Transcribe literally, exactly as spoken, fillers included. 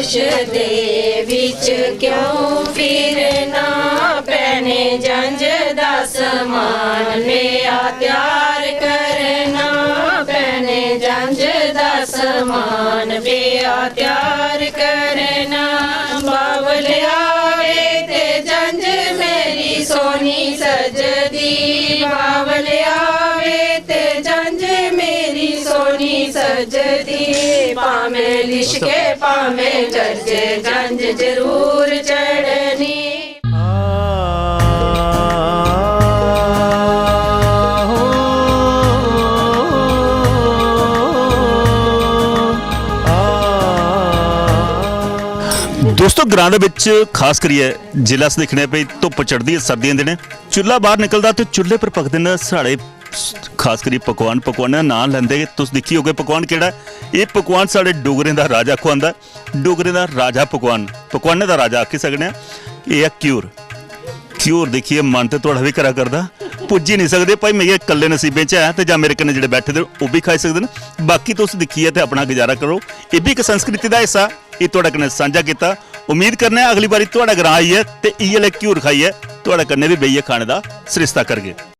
दे बिच क्यों फिरना, भैने जंज दा समान बेआ त्यार करना, भैने जंज दा समान बेआ त्यार करना। बावल आवे ते जंज मेरी सोनी सजदी, बावल आवे ते जंज मेरी सोनी सजदी। भामें लिशके भामें गरजे, जंज जरूर चढ़नी। दोस्तो, ग्रां दे बिच खास करियै जिसलै अस दिक्खने भई धुप्प चढ़दी ऐ सर्दियें दिनें, चुल्हा बाहर निकलदा ते चुल्हे पर पकदे न साढ़े खास करियै पकवान। पकवानें दा नांऽ लैंदे गै तुस दिक्खी होगे पकवान केह्ड़ा ऐ। एह् पकवान साढ़े डोगरें दा राजा खुआंदा ऐ। डोगरें दा राजा पकवान, पकवानें दा राजा आक्खी सकने आं। एह् ऐ घ्यूर। घ्यूर दिक्खियै मन ते थुआढ़ा बी करा करदा, पुज्जी निं सकदे भाई, मेरे कल्ले नसीबें च ऐ ते जां मेरे कन्नै जेह्ड़े बैठे दे न ओह् बी खाई सकदे न। बाकी तुस दिक्खियै ते अपना गुजारा करो। एह् बी इक संस्कृति दा हिस्सा, एह् थुआढ़े कन्नै सांझा कीता। उम्मीद करने आं अगली बारी थुआढ़े ग्रां आइयै ते इ'यै लेह् घ्यूर खाइयै थुआढ़े कन्नै बी बेहियै खाने दा सरिस्ता करगे।